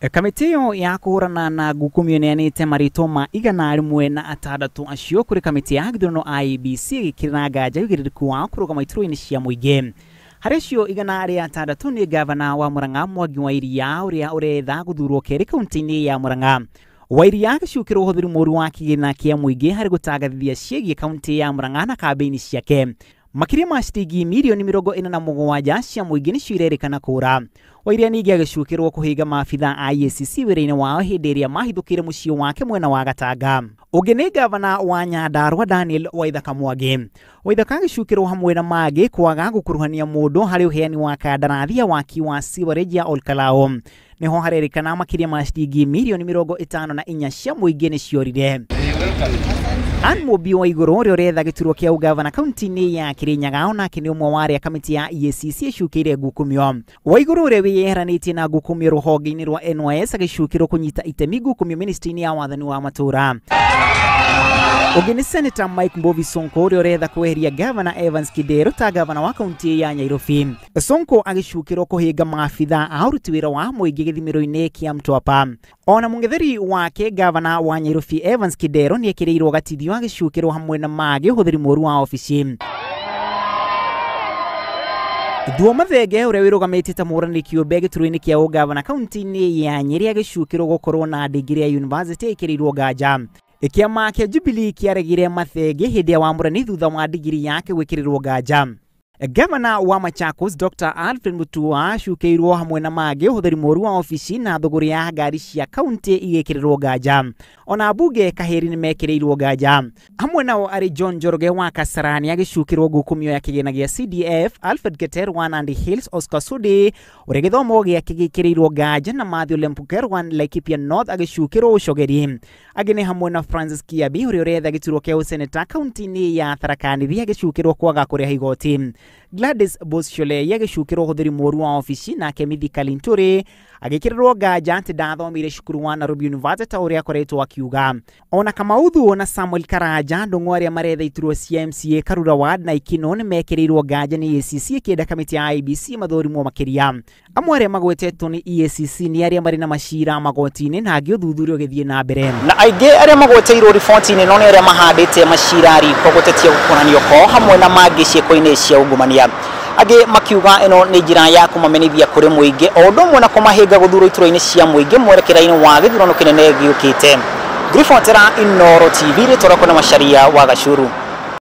Kamĩtĩ ĩyo ya kũhũrana na ngukumio ĩneanĩte marĩtwa ma 106 acio kũrĩ kamĩtĩ ya gĩthurano IEBC ĩgĩkĩrĩra nganja ũigĩrĩrĩku wao kũrũgama iturwa-inĩ cia mũingĩ. Harĩ acio 106 nĩ gavana wa Murang'a Mwangi wa Iria ũrĩa ũretha gũthurwo kerĩ kaunti-inĩ ya Murang'a. Wa Iria agĩcukĩrwo ũhũthĩri mũũru wa kĩgĩna kĩa mũingĩ harĩ gũtangathithia ciĩgiĩ kaunti ya Murang'a na kambĩini ciake. Makĩria ma ciringi mirioni 47 cia mũingĩ nĩcio irerĩkana kũũra. Wa Iria ningĩ agĩcukĩrwo kũhinga maabitha a EACC wĩra-inĩ wao hĩndĩ ĩrĩa mahithũkĩire mũciĩ wake mwena wa Gatanga. Ũngĩ nĩ gavana wa Nyandarua Daniel Waithaka Mwangi. Waithaka agĩcukĩrwo hamwe na mangĩ kwaga gũkuruhania mũndũ harĩ ũheani wa kandarathi ya waki wa sewerage ya Olkalou. Nĩho harerĩkana makĩria ma ciringi mirioni 54 cia mũingĩ nĩciorire. Ann Mũmbi wa Igũrũ ũrĩa ũretha gĩturwa kĩa ũgavana kaunti-inĩ ya Kirinyaga onake nĩ ũmwe wa arĩa kamĩtĩ ya EACC ĩcukĩire ngukumio. Wa Igũrũ ũrĩa wĩyeheranĩtie na ngukumio rũhonge-inĩ rwa NYS agĩcukĩrwo kũnyita itemi ngukumio ministry-inĩ ya wathani wa matũũra. Ũngĩ nĩ Senator Mike Mbovi Sonko ũrĩa ũretha kweheria gavana Evans Kidero ta gavana wa kaunti ya Nairobi. Sonko agĩcukĩrwo kũhĩnga maabitha a ũruti wĩra wa mũingĩ gĩthimĩro-inĩ kĩa Mtwapa. Ona mũng'etheri wake gavana wa Nairobi Evans Kidero nĩekĩrĩirwo gatithio agĩcukĩrwo hamwe na mangĩ ũhũthĩri mũũru wa obici. Thuo Mathenge ũrĩa wĩrũgamĩtie ta mũhũrani kĩũmbe gĩturwa-inĩ kĩa ũgavana kaunti-inĩ ya Nyĩrĩ agĩcukĩrwo gũkorwo na ndingiri ya university ĩkĩrĩirwo nganja. Kĩama kĩa Jubilee kĩaregire Mathenge hĩndĩ ya wamũrani thutha wa ndigiri yake gwĩkĩrĩrwo nganja. Gavana wa Machakos Dr. Alfred Mutua acukĩirwo hamwe na mangĩ ũhũthĩri mũũru wa obici na thũgũrĩ ya ngari cia kaunti igĩkĩrĩrwo nganja. Ona mbunge Kahĩri nĩmekĩrĩirwo nganja. Hamwe nao arĩ John Njoroge wa Kasarani agĩcukĩrwo ngukumio ya kĩgĩna gĩa CDF, Alfred Keter wa Nandi Hills, Oscar Sudi ũrĩa gĩthomo gĩake gĩkĩrĩirwo nganja na Mathew Lempuker wa Laikipia North agĩcukĩrwo ũcogeri. Angĩ nĩ hamwe na Francis Kiabi ũrĩa ũretha gĩturwa kĩa ũseneta kaunti-inĩ ya Tharaka Nithi agĩcukĩrwo kwaga kũrĩha igoti. Gladys Bosholei agĩcukĩrwo ũhũthĩri mũũru wa obici, nake Mithika Linturi agĩkĩrĩrwo nganja atĩ ndathomire cukuru wa Nairobi University ta ũrĩa akoretwo akiuga. Ona Kamau Thuo na Samuel Karanja Ndung'u arĩa maretha iturwa cia MCA Karura Ward na Ikino nĩmekĩrĩirwo nganja nĩ EACC ĩkĩenda kamĩtĩ ya IEBC mathũrimwo makĩria. Amwe arĩa magwetetwo nĩ EACC nĩ arĩa marĩ na macira magoti-inĩ na angĩ ũthuthuria ũgĩthiĩ na mbere. Na aingĩ arĩa magweteirwo riboti-inĩ no nĩ arĩa mahandĩte macira riko gũtetia gũkonanio kwao hamwe na mangĩ ciĩko-inĩ cia ungumania. Angĩ makiuga ĩno nĩ njĩra ya kũmamenithia kũrĩ mũingĩ o ũndũ ũmwe na kũmahĩnga gũthurwo iturwa-inĩ cia mũingĩ mwerekera-inĩ wa gĩthurano kĩnene gĩũkĩte. Ngiribotera Inooro TV rĩtwa rĩakwa nĩ Macharia wa Gacuru.